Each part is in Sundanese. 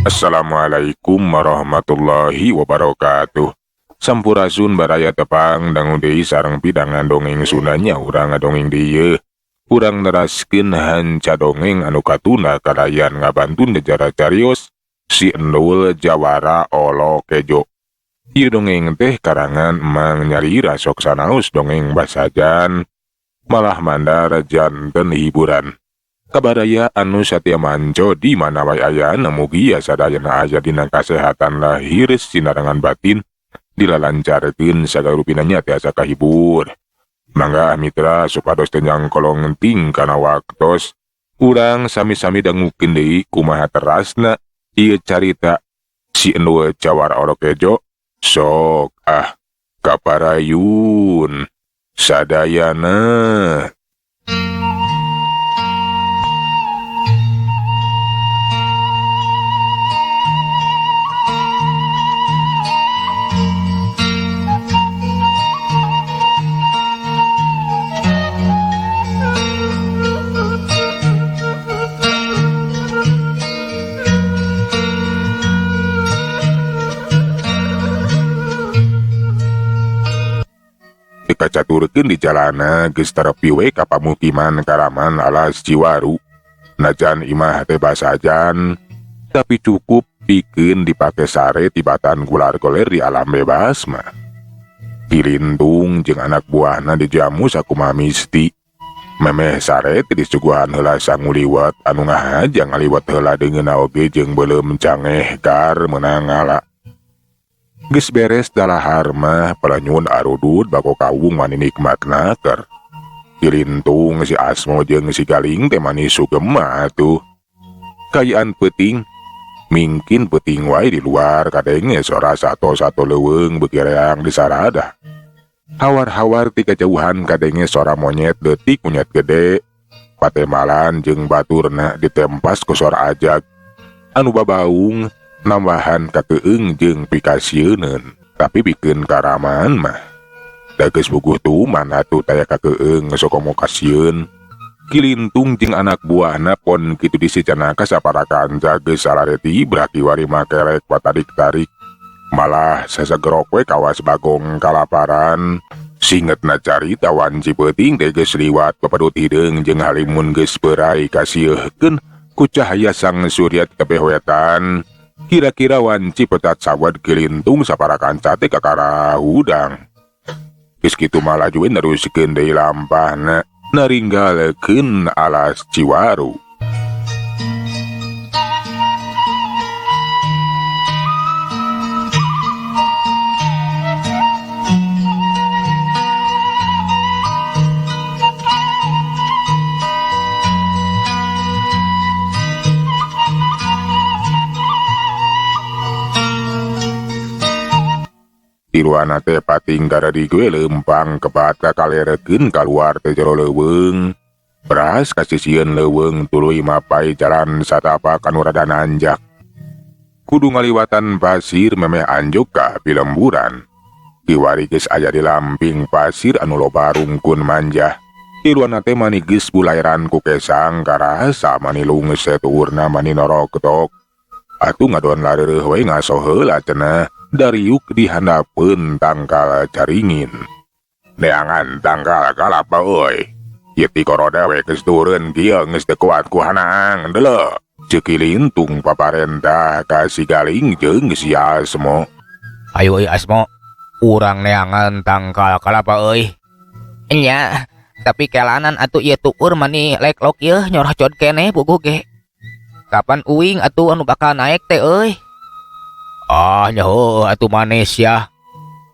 Assalamualaikum warahmatullahi wabarakatuh. Sampurasun baraya tepang dangu deui sareng pidangan dongeng Sundanya urang ngadongeng dieu. Urang neraskeun hanca dongeng anu katunda kalayan ngabantun jajara carios si Endul Jawara Olo Kejo. Ieu dongeng teh karangan Emang Nyalira sok sanaos dongeng basajan malah mandar janten hiburan. Kabaraya anu satia manco di mana wae ayana mugia sadayana aya dina kasehatan lahir sinarengan batin dilalancarkeun sagala rupina nya tiasa kahibur. Mangga mitra supados teu nyangkolong ting kana waktos urang sami-sami dangukeun deui kumaha terasna ieu carita si Endul Jawara Olo Kejo. Sok ah kaparayun sadayana. Dikacaturkeun di jalana geus terepi we ka pamukiman Karaman alas Ciwaru. Najan imah teh basajan, tapi cukup pikeun dipake sare tibatan gular-goler di alam bebas mah. Dilintung jeung anak buahna dijamu sakumaha misti. Memeh sare teh disuguhan heula sangu liwet anu ngahaja ngaliwet heula deungeunna oge jeung beuleum cangeh gar meunang ngala. Geus beres dalahar mah pelenyun arudud bako kawung mani nikmatna keur. Dilintung si Asmo jeung si Galing teh mani sugema atuh. Kayaan peuting, mingkin peuting wae di luar kadenge sora sato-sato leuweung beuki reang disaradah. Hawar-hawar ti kajauhan kadenge sora monyet leutik monyet gede. Patemalan jeung baturna ditempas ku sora ajag. Anu babaung nambahan kakeung jeung pikasieuneun, tapi bikeun karaman mah. Da geus puguh tuman atuh taya kakeung sokomo kasieun. Kilintung jeung anak buahna pon kitu disicanaka sapara kanca geus salare tibrak kiwari makerek patarik-tarik. Malah sasagerok we kawas bagong kalaparan. Singetna carita wanci peuting teh geus liwat papadut hideung jeung halimun geus peurai kasieuhkeun ku cahaya sang surya tebeh wetan. Kira-kira wanci petat sawad Kilintung sapara kanca teh kakara hudang. Geus kitu mah laju we neruskeun deui lampahna naringgalekeun alas Ciwaru. Tiluana teh pating garadi gue lempang kebat kakalerekeun kaluar teh jero leuweung. Beras kasisieun leuweung tuluy mapai jalan satapak anu rada nanjak. Kudu ngaliwatan pasir memeh anjuk ka pilemburan. Kiwari geus aya di lamping pasir anu loba rungkun manjah. Tiluana teh mani geus bulairan ku kesang karasa mani lungse tuurna mani noroktok. Atuh ngadon lareureun we ngaso heula cenah. Dariuk dihandapeun tangkal caringin. Neangan tangkal kalapa euy. Ieu ti koroda we geus turun kieu geus teu kuat ku hanaang deuleu. Ceuk Kilintung paparentah ka si Galing jeung si Asmo. Ayo euy Asmo, urang neangan tangkal kalapa euy. Nya, tapi kelanan atuh ieu tuur mani leklok ieu nyorocod keneh puguh ge. Kapan uing atuh anu bakal naek teh euy? Ah nyaho atuh manis ya.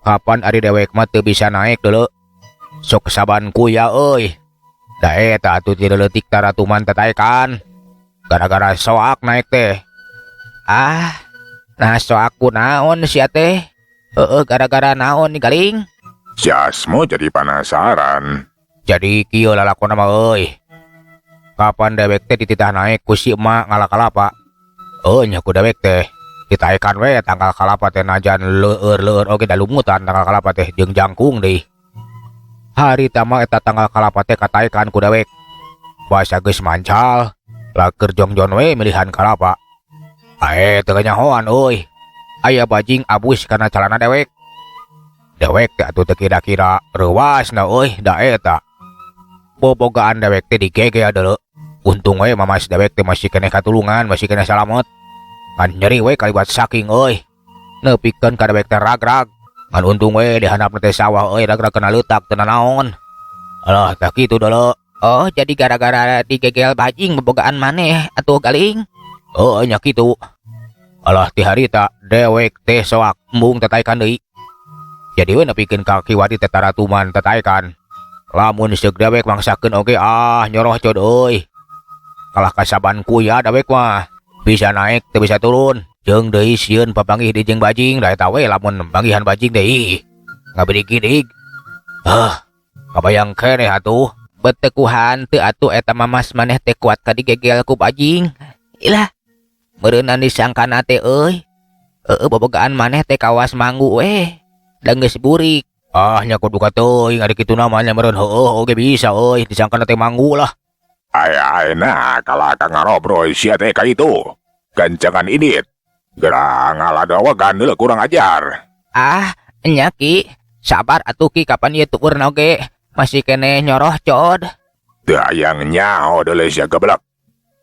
Kapan ari dewek mah teu bisa naek deuleu. Sok saban kuya euy. Da eta atuh ti leutik taratuman tataekan. Gara-gara soak naek teh. Ah, nah soak ku naon sia teh? Heeh, gara-gara naon nih Galing? Si Asmo jadi penasaran. Jadi kieu lalakona mah euy. Kapan dewek teh dititah naek ku si emak ngala kalapa? Heuh nya ku dewek teh. Ditaekan we tangkal kalapa teh najan leueur-leueur oge da lumutan tangkal kalapa teh jeung jangkung deui. Harita mah eta tangkal kalapa teh kataekan ku dewek. Basa geus mancal, laker jongjon we milihan kalapa. Ae teu kanyahoan euy. Aya bajing abus kana calana dewek. Dewek teh atuh teu kira-kira reuasna euy da eta. Bobogaan dewek teh digegel deuleu. Untung we mamas dewek teh masih keneh katulungan, masih keneh salamet. Ngan nyeri we kaliwat saking euy. Nepikeun ka dewek teh ragrag. Ngan untung we di handapna teh sawah euy, ragrag kena leutak teu nanaon. Alah, tah kitu deuleu. Oh, jadi gara-gara digegel bajing bobogaan maneh atuh Galing. Oh, nya kitu. Alah, ti harita dewek teh soak embung tataekan deui. Jadi we nepikeun ka kiwari teh taratuman tataekan. Lamun seuk dewek mangsakeun oge ah nyoroh cod euy. Kalah kasaban kuya dewek mah. Bisa naik teu bisa turun. Jeung deui sieun papanggih di jeung bajing da eta we lamun panggihan bajing teh ih ngabidig-gidig. Hah, kabayang keneh atuh. Betekuhan teu atuh eta mamas maneh teh kuat ka digegel ku bajing. Ilah, meureunan disangkana teh euy. Heueuh, bobogaan maneh teh kawas manggu we. Da geus burik. Ah, nya kudu teuing ari kitu namanya meureun heueuh oge bisa euy disangkana teh manggu lah. Ay ay nah kalah ka ngarobrol sia teh ka itu. Gancangan indit. Geura ngala dawegan heula, kurang ajar. Ah, nya Ki. Sabar atuh Ki, kapan ieu tuurna oge masih keneh nyoroh cod. Teu hayang nyaho deuleu sia, geblek.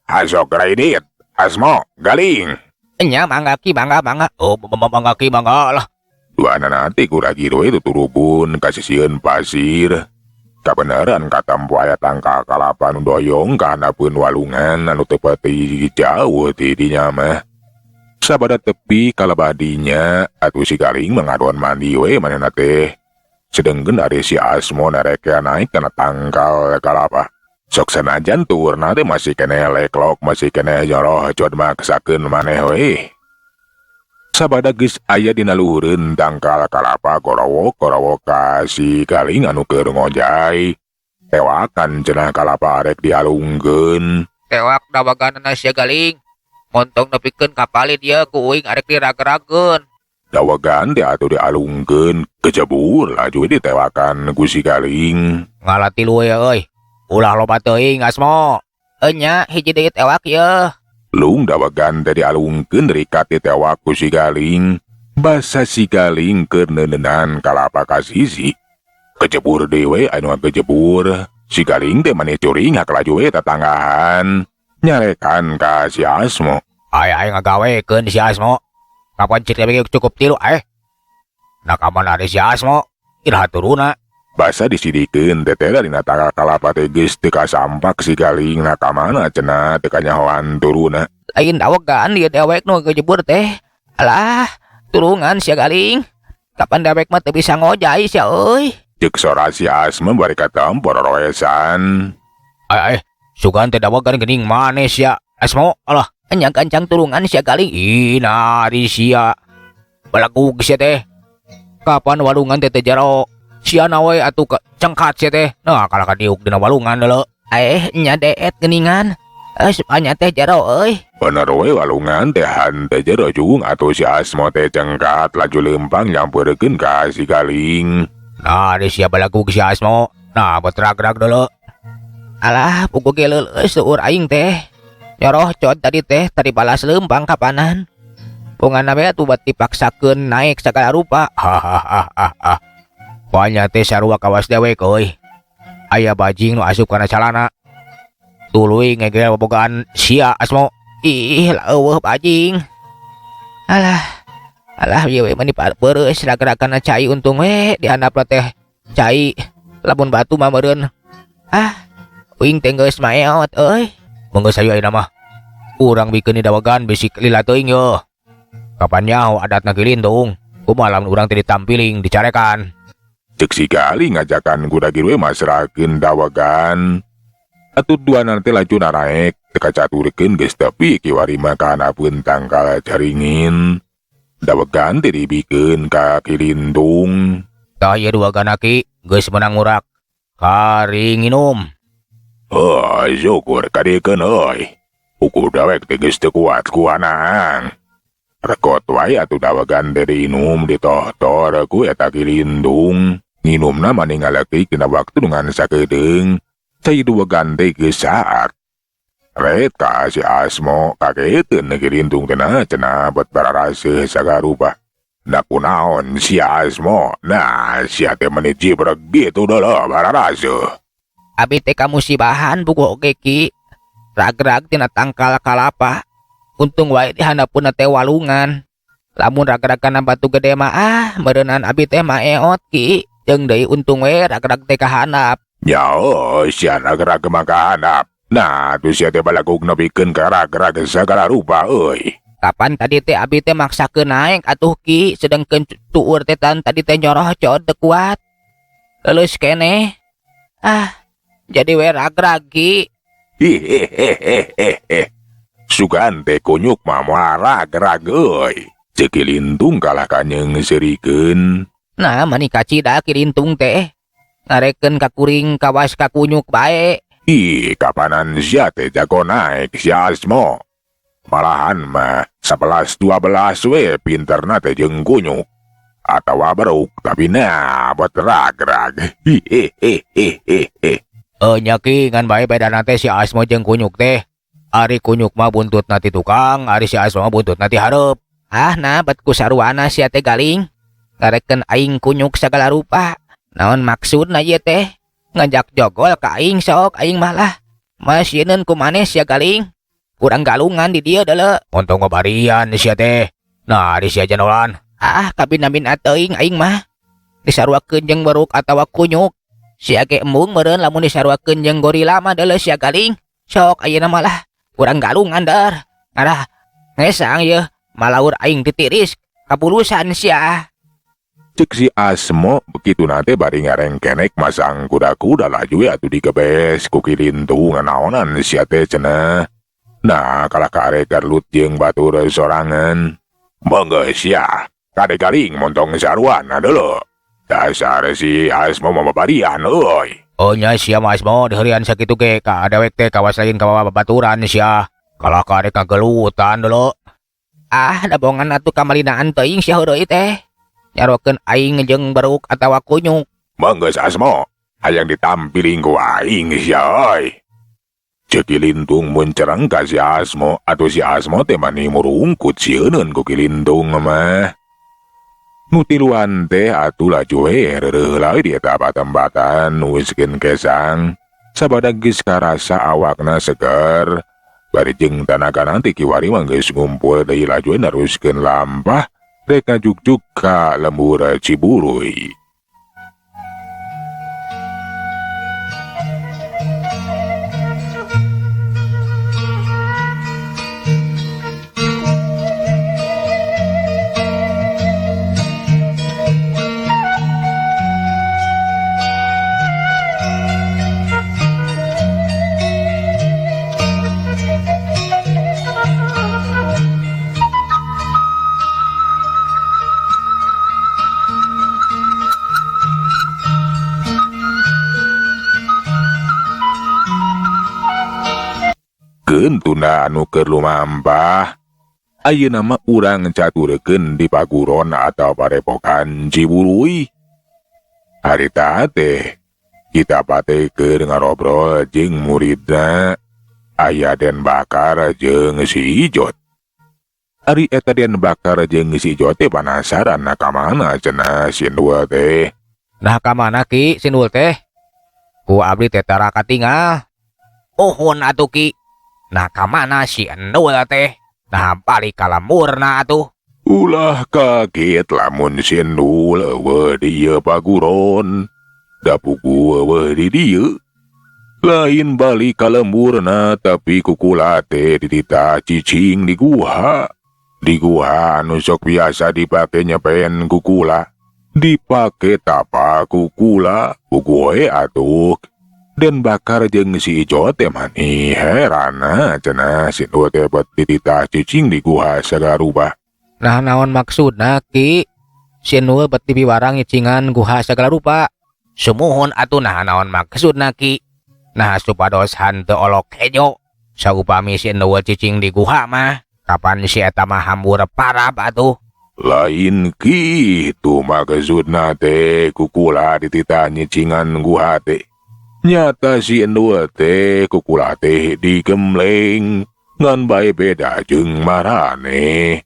Hasok geura indit. Asmo, Galing. Nya mangga Ki, mangga mangga. Oh, mangga Ki, mangga lah. Duanana teh kuragir we tuturubun ka sisieun pasir. Kabeneran katempo aya tangkal kalapa nu doyong ka handapeun walungan anu teu pati jauh ti dinya mah. Sabada tepi ka lebah dinya atuh si Galing mah ngadon mandi we manehna teh. Sedengkeun ari si Asmo narekea naik kana tangkal kalapa. Sok sanajan tuurna teh masih keneh leklok, masih keneh nyoroh cod, maksakeun maneh we. Sabada geus aya dina luhureun tangkal kalapa, gorowok gorowok ka si Galing anu keur ngojay. Tewakan cenah kalapa arek dialungkeun. Tewak dawaganana sia Galing. Montong nepikeun ka palid ieu ku uing arek diragragkeun. Dawegan teh atuh dialungkeun, kejebur laju ditewakan ku si Galing. Ngala tilu we euy. Ulah loba teuing, Asmo. Enya, hiji deui tewak ieu. Lung dawegan teh dialungkeun, rikat ditewak ku si Galing. Basa si Galing keur neuneunan kalapa ka sisi. Kejebur deui we anu kejebur. Si Galing teh mani curingak laju we tatanggahan. Nyarekan ka si Asmo. Ay ay ngagawekeun si Asmo. Kapan cek dewek cukup tilu eh. Nah, kapan ari si Asmo? Iraha turuna. Basa disidikeun teteh dina tangkal kalapa teh geus teu kasampak si Galing, na ka mana cenah teu kanyahoan turuna. Lain dawegan ieu dewek nu kejebur teh. Alah, turungan sia Galing. Kapan dewek mah teu bisa ngojay sia euy. Ceuk sora si Asmo bari katempo roroesan. Ay ay, sugan teh dawegan geuning maneh sia Asmo. Alah, Enya gancang turungan sia Galing. Ih, nah ari sia. Balagug sia teh. Kapan walungan teh teu jero. Sia we atuh ke cengkat sia teh. Nah, kalah ka diuk dina walungan deuleu. Eh, nya deet geuningan. Eh, supanya teh jero euy. Bener we walungan teh henteu jero jung atuh si Asmo teh cengkat laju leumpang nyamperkeun ka si Galing. Nah, ari sia balagug si Asmo. Nah, betragrag deuleu. Alah, puguh ge leuleus seueur aing teh. Nyoroh cod tadi teh tadi balas leumpang kapanan. Pungana we atuh bat dipaksakeun naik sagala rupa. Hahaha. Panya teh sarua kawas dewek euy. Aya bajing nu asup kana calana. Tuluy ngegel bobogaan sia Asmo. Ih, lah eueuh bajing. Alah. Alah, ieu we mani peureus ragragana cai, untung we di handapna teh cai. Lamun batu mah meureun. Ah, uing teh geus maot euy. Mun geus hayu ayeuna mah. Urang bikeun di dawegan bisi lila teuing yeuh. Kapan nyaho adatna Gilindung. Kumaha lamun urang teh ditampiling dicarekan. Ceuk si Galing ngajakan guragir we masrahkeun dawegan. Atuh duanana teh laju naraek teu kacaturkeun geus tepi kiwari mah ka handapeun tangkal caringin. Dawegan teh dibikeun ka Kilindung. Tah ieu dawegana Ki, geus meunang ngurak. Kari nginum. Oh, syukur kadiekeun euy. Ukur dawek teh geus teu kuat kuanang. Rekot wae atuh dawegan teh diinum, ditohtor ku eta Kilindung. Nginumna mani ngaleutik dina waktu ngan sakedeung. Cai dawegan teh geus saat. Ret ka si Asmo kageteun Ki Lintung teh nah cenah bet bararaseuh sagarupa. Nah kunaon si Asmo, nah sia teh meni jibreg gitu deuleuh bararaseuh. Abi teh kamusibahan buku oge Ki. Ragrag tina tangkal kalapa. Untung wae di handapeunna teh walungan. Lamun ragrag kana batu gede mah ah meureunan abi teh maeot Ki. Jeung deui untung we ragrag teh ka handap. Nya oh, sia ragrag mah ka handap. Nah, tuh sia teh balagug nepikeun ka ragrag sagala rupa euy. Kapan tadi teh abi teh maksakeun naek atuh Ki, sedengkeun tuur teh tan tadi teh nyoroh cod teu kuat. Leuleus keneh. Ah, jadi we ragrag Ki. Hihehehehe. Sugan teh kunyuk mah moal ragrag euy. Ceuk Ki Lintung kalah ka nyeungseurikeun. Nah, mani kacida Ki Lintung teh. Ngarekeun ka kuring kawas ka kunyuk bae. Ih, kapanan sia teh jago naek si Asmo. Malahan mah 11-12 we pinterna teh jeung kunyuk. Atawa beruk, tapi nah buat ragrag. Hihehehehe. Nya Ki, ngan bae bedana teh si Asmo jeung kunyuk teh. Ari kunyuk mah buntutna ti tukang, ari si Asmo mah buntutna ti hareup. Ah, nah bet ku saruana sia teh galing. Ngarekeun aing kunyuk sagala rupa. Naon maksudna ieu teh? Ngajak jogol ka aing sok aing malah. Masieun ku maneh sia galing. Kurang galungan di dieu deuleu. Untung ngabarian sia teh. Nah, ari sia janolan. Ah, kabina-bina teuing aing mah. Disaruakeun jeung beruk atawa kunyuk. Sia ge embung meureun lamun disaruakeun jeung gorila mah deuleu sia galing. Sok ayeuna malah kurang galungan dar. Ngarah ngesang yeuh malaur aing titiris kabulusan sia. Cek si Asmo begitu nate bari ngarengkenek masang kuda-kuda laju ya atuh digebes ku Ki Lintung nganaonan sia teh cenah. Nah, kalah ka arek garlut jeung batur sorangan. Mangga sia, kade garing montong saruana deuleu. Dasar si Asmo mah babarian euy. Oh nya sia mah Asmo diheurian sakitu ge ka dewek teh kawas lain ka babaturan sia. Kalah ka arek kagelutan deuleu. Ah, dabongan atuh kamalinaan teuing sia heureuy teh. Nyarokeun aing jeung beruk atawa kunyuk. Mangga Asmo, hayang ditampiling ku aing sia euy. Ceuk Ki Lintung muncereng ka si Asmo, atuh si Asmo teh mani murungkut sieuneun ku Ki Lintung mah. Nu tiluan teh atuh laju we reureuh heula di eta patempatan nuwiskeun kesang. Sabada geus karasa awakna seger, bari jeung tanagana ti kiwari mah geus ngumpul deui laju we neruskeun lampah rek ngajugjug ka lembur Ciburuy. Tunda anu keur lumampah ayeuna mah urang caturekeun di paguron atau parepokan Ciburuy. Harita teh kita pate keur ngarobrol jeung muridna aya Den Bakar jeung si Ijot. Ari eta Den Bakar jeung si Ijot teh panasaran na ka mana cenah si Endul teh. Nah ka mana Ki si Endul teh? Ku abdi teh tara katingal. Pohon atuh Ki. Nah ka mana si Endul teh? Nah balik ka lemburna atuh. Ulah kaget lamun si Endul eueuh di ieu paguron. Da pugu eueuh di dieu. Lain balik ka lemburna tapi kukula teh dititah cicing di guha. Di guha anu sok biasa dipake nyepen kukula. Dipake tapa kukula, pugu we atuh. Den Bakar jeung si Ijot teh mani heran cenah si Endul teh bet dititah cicing di guha sagarubah. Nah naon maksudna Ki? Si Endul bet dipiwarang nyicingan guha sagala rupa. Sumuhun atuh nah naon maksudna Ki? Nah supados hanteu olok hejo. Saupami si Endul cicing di guha mah, kapan si eta mah hambur parab atuh. Lain kitu maksudna teh kukula dititah nyicingan guha teh. Nyata si Endul teh ku kula teh digembleng ngan bae beda jeung maraneh.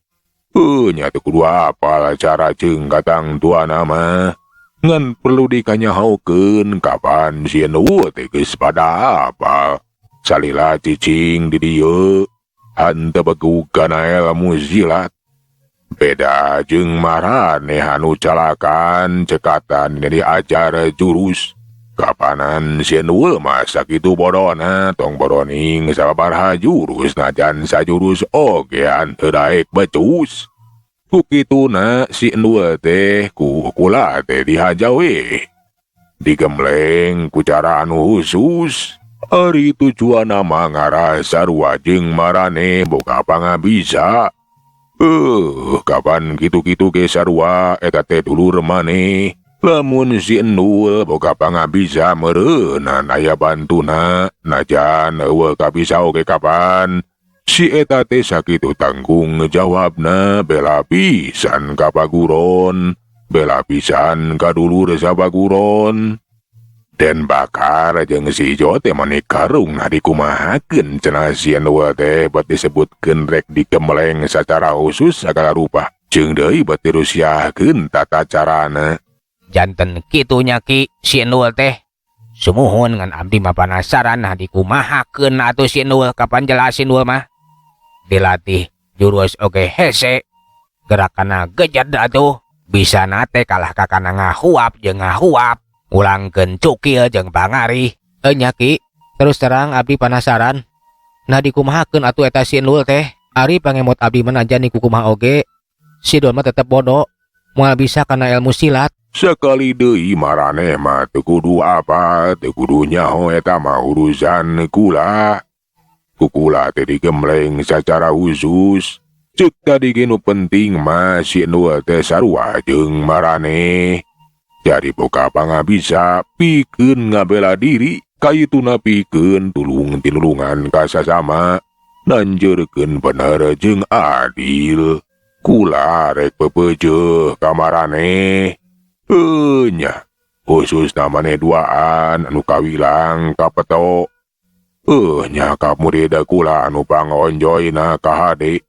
Nya teu kudu apal cara jeung katangtuana mah. Ngan perlu dikanyahokeun kapan si Endul teh geus pada apal. Salila cicing di dieu henteu begug kana ilmu silat. Beda jeung maraneh anu calakan cekatan diajar jurus. Kapanan si Endul mah sakitu bodona tong boroning sababaraha jurus najan sajurus oge henteu daek becus. Ku kituna si Endul teh ku kula teh dihaja we. Digembleng ku cara anu khusus. Ari tujuanna mah ngarah sarua jeung maraneh boga pangabisa. Kapan kitu-kitu ge sarua eta teh dulur maneh. Lamun si Endul boga pangabisa meureunan aya bantuna najan eueuh kabisa oge kapan. Si eta teh sakitu tanggung jawabna bela pisan ka paguron, bela pisan ka dulur sapaguron. Den Bakar jeung si Ijo teh mani karungna dikumahakeun cenah si Endul teh bet disebutkeun rek digembleng sacara khusus sagala rupa. Jeung deui bet dirusiahkeun tata carana. Janten kitu nya Ki si Endul teh. Sumuhun ngan abdi mah panasaran nah dikumahakeun atuh si Endul kapan jelas si Endul mah. Dilatih jurus oge hese. Gerakanna gejed atuh. Bisa nate kalah ka kana ngahuap jeung ngahuap. Ulangkeun cukil jeung pangarih. Nya Ki, terus terang abdi panasaran. Nah dikumahakeun atuh eta si Endul teh. Ari pangemot abdi mah najan dikukumaha oge. Si Endul mah tetep bodoh. Moal bisa kana ilmu silat. Sekali deui maraneh mah teu kudu apa, teu kudu nyaho eta mah urusan kula. Ku kula teh digembleng sacara khusus. Ceuk tadi ge nu penting mah si Endul teh sarua jeung maraneh. Jadi boga pangabisa pikeun ngabela diri, kayituna pikeun tulung tinulungan ka sasama, nanjeurkeun bener jeung adil. Kula rek pepeujeuh ka maraneh. Nya, khususna maneh duaan anu kawilang kapeto. Nya ka murid kula anu pangonjoyna kahade.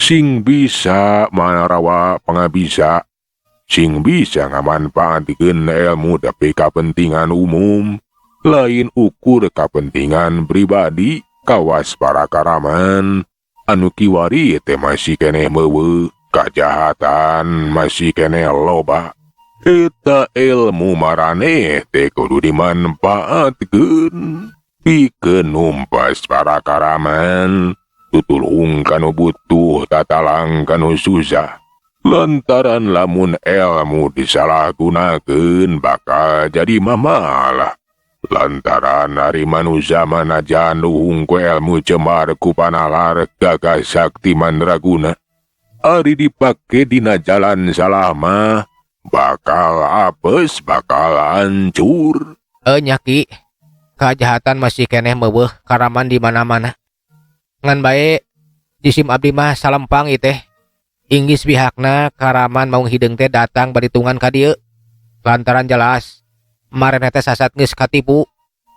Sing bisa marawa pangabisa, sing bisa ngamanfaatkeun ilmu demi kapentingan umum, lain ukur kapentingan pribadi. Kawas para karaman anu kiwari teh masih keneh meuweuh, kajahatan masih keneh loba. Eta ilmu maraneh teh kudu dimanfaatkeun pikeun numpas para karaman, tutulung kanu butuh, tatalang kanu susah. Lantaran lamun ilmu disalahgunakeun bakal jadi mamalah. Lantaran ari manusia manajan luhung ku ilmu cemar ku panalar gagah sakti mandraguna, ari dipake dina jalan salah mah bakal apes, bakal hancur. Nya Ki, kajahatan masih keneh meuweuh karaman di mana-mana. Ngan bae jisim abdi mah salempang ieu teh. Inggis pihakna karaman maung hideung teh datang baritungan ka dieu. Lantaran jelas maraneh teh sasat geus katipu.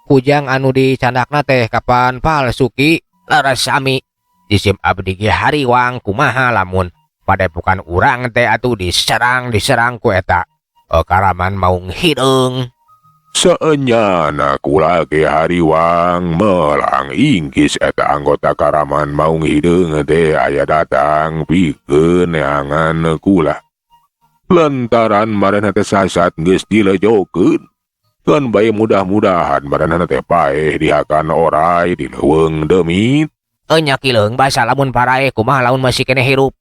Kujang anu dicandakna teh kapan palsu Ki laras sami. Jisim abdi ge hariwang kumaha lamun padepokan urang teh atuh diserang ku eta. Karaman maung hideung. Saenyana kula ge hariwang melang inggis eta anggota karaman maung hideung teh aya datang pikeun neangan kula. Lantaran maraneh teh sasat geus dilejokeun. Kan bae mudah-mudahan maraneh teh paeh dihakan orai di leuweung demit. Nya Ki leung basa lamun paraeh kumaha lamun masih keneh hirup.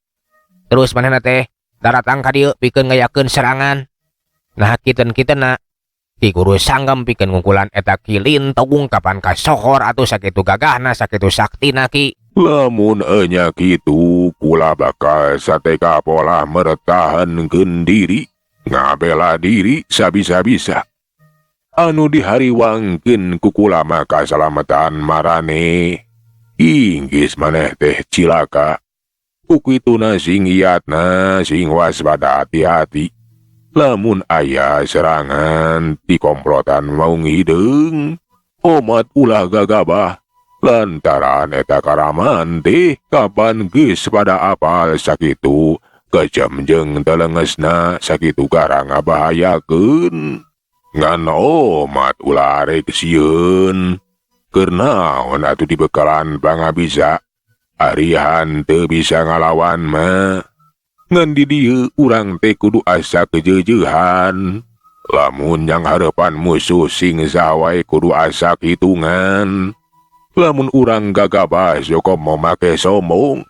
Terus manehna teh daratang ka dieu pikeun ngayakeun serangan. Nah kiten-kitenna Ki Guru Sanggem pikeun ngungkulan eta Ki Lintong kapan kasohor atuh sakitu gagahna sakitu saktina Ki. Lamun enya kitu kula bakal sateka pola mertahankeun diri, ngabela diri sabisa-bisa. Anu dihariwangkeun ku kula mah kasalamatan marane. Inggis maneh teh cilaka. Ku kituna sing iatna sing waspada hati-hati. Lamun aya serangan ti komplotan Maung Hideung, omat ulah gagabah lantaran eta Karaman teh kapan geus pada apal sakitu kejem jeung telengesna, sakitu garang ngabahayakeun. Ngan omat ulah arek sieun. Keur naon atuh dibekalan pangabisa, ari hanteu bisa ngalawan mah. Ngan di dieu urang teh kudu asa kejeujeuhan. Lamun nyanghareupan musuh sing saha wae kudu asa hitungan. Lamun urang gagabah komo make sombong,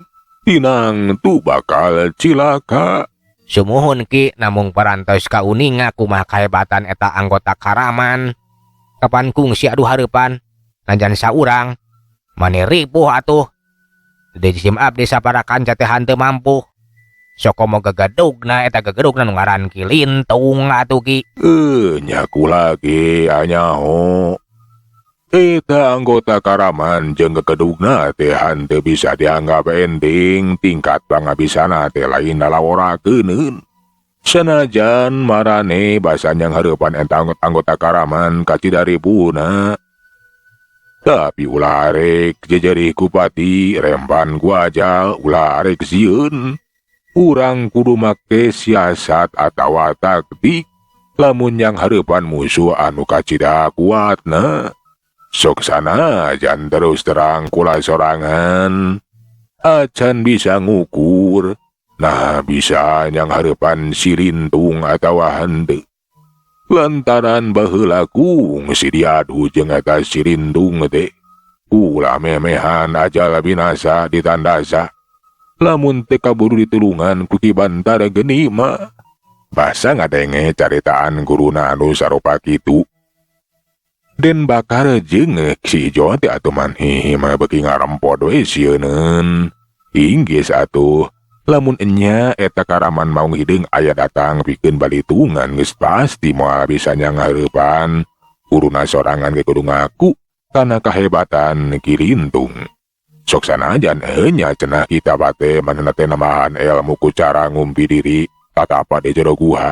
tinangtu bakal cilaka. Sumuhun, Ki, namung parantos kauninga kumaha kahebatan eta anggota Karaman. Kapan kungsi adu hareupan najan saurang mani ripuh atuh. Di sim abdi sapara kanca teh hanteu mampu. Sok komo gegedugna, eta gegedugna nu ngaran Ki Lintung atuh, Ki. Eh, nya kula ge anyaho. Eta anggota Karaman jeung gegedugna teh hanteu bisa dianggap enteng, tingkat pangabisana teh lain lalaworakeun. Sanajan marane basa nyanghareupan eta anggota Karaman kacida ripuhna. Tapi ulah arek jejerih ku pati, remban ku ajal, ulah arek sieun. Urang kudu make siasat atawa taktik lamun nyanghareupan musuh anu kacida kuatna. Sok sanajan terus terang kula sorangan acan bisa ngukur, nah bisa nyanghareupan si Lintung atawa henteu. Lantaran baheula kungsi diadu jeung eta si Lintung teh, kula memehan ajal binasa ditandasa. Lamun teu kaburu ditulungan ku Ki Bantar Geni mah. Basa ngadenge caritaan guruna anu sarupa kitu. Den Bakar jeung si Ijo teh atuh manhi mah beuki ngarempod we sieuneun. Inggis atuh, lamun enya eta Karaman Maung Hideung aya datang pikeun balitungan, geus pasti moal bisa nyanghareupan. Guruna sorangan ge kudu ngaku kana kahebatan Ki Lintung. Sok sanajan enya cenah kita bate manehna teh nambahan ilmu ku cara ngumpi diri tatapa di jero guha.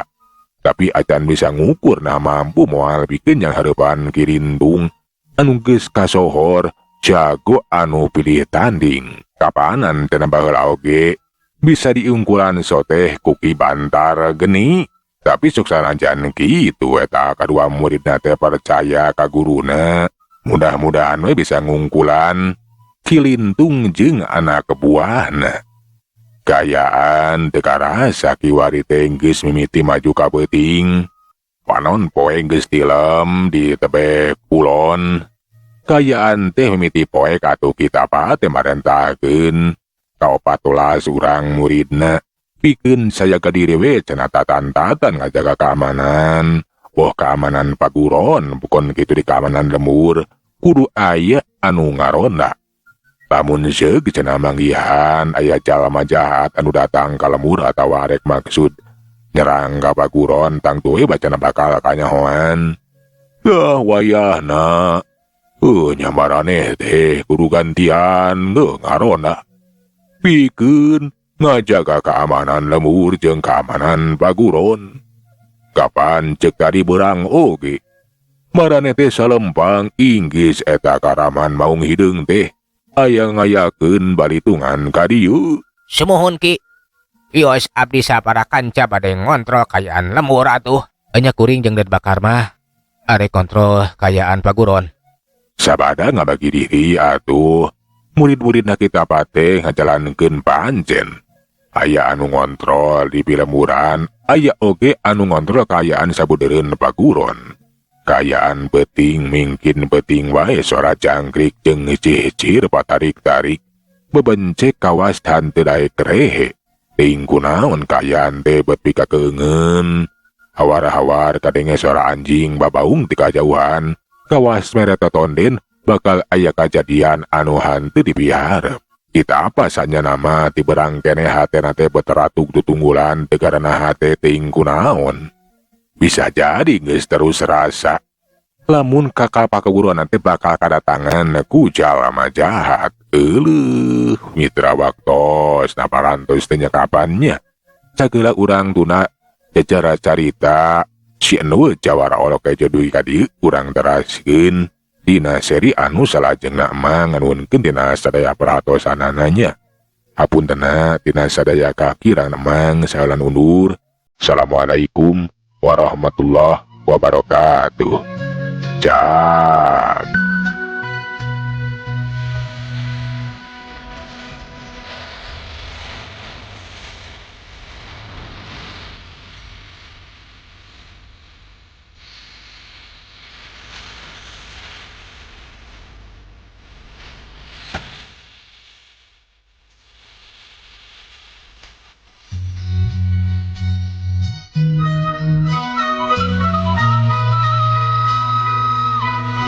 Tapi acan bisa ngukur nah mampu moal pikeun nyanghareupan Ki Lintung anu geus kasohor jago anu pilih tanding. Kapanan teh baheula oge bisa diungkulan soteh ku Ki Bantar Geni. Tapi sok sanajan kitu eta kadua muridna teh percaya ka guruna. Mudah-mudahan we bisa ngungkulan Ki Lintung jeung anak buahna. Gayaan teu karasa kiwari teh geus mimiti maju ka peuting. Panon poe geus tilem di tebeh kulon. Kayaan teh mimiti poek atuh kita teh marentahkeun ka 14 urang muridna pikeun sajaga diri we cenah, tatan-tatan ngajaga keamanan. Boh keamanan paguron, bukan kitu, di keamanan lembur kudu aya anu ngaronda. Lamun seug cenah manggihan aya jalma jahat anu datang ka lembur atawa arek maksud nyerang ka paguron, tangtu we bacana bakal kanyahoan. Dah wayahna nya maraneh teh kudu gantian ngaronda pikeun ngajaga keamanan lembur jeung keamanan paguron. Kapan cek tadi berang oge maraneh teh salempang inggis eta Karaman Maung Hideung teh aya ngayakeun balitungan ka dieu. Sumuhun, Ki. Wios abdi sapara kanca bade ngontrol kayaan lembur atuh. Enya kuring jeung Den Bakar mah arek kontrol kayaan paguron. Sabada ngabagi diri atuh murid-muridna kita pate ngajalankeun pancen. Aya anu ngontrol di pilemburan, aya oge anu ngontrol kayaan sabudeureun paguron. Kayaan peuting mingkin peuting wae sora jangkrik jeung cicir patarik-tarik. Bebencek kawas hanteu daek rehe. Teuing kunaon kayaan teh bet pikakeungeun. Hawar-hawar kadenge suara anjing babaung ti kajauhan. Kawas mere totonden bakal aya kajadian anu hanteu dipiharep. Kita apa sanya nama ti berang keneh hatena teh beteratuk tutunggulan tegarana hate teuing kunaon. Bisa jadi geus terus rasa lamun kakal pakeguruan nanti bakal kadatangan ku jalma jahat. Euleuh, mitra waktos naparantos teh nya kapannya. Sagala urang tuna Secara carita si Endul jawara olok kejo dugi ka dieu urang teraskeun dina seri anu salajengna. Emang nganuhunkeun dina sadaya perhatosanana nya. Hapuntenna tina sadaya kakirang, emang salan undur. Assalamualaikum warahmatullahi wabarakatuh. Cak.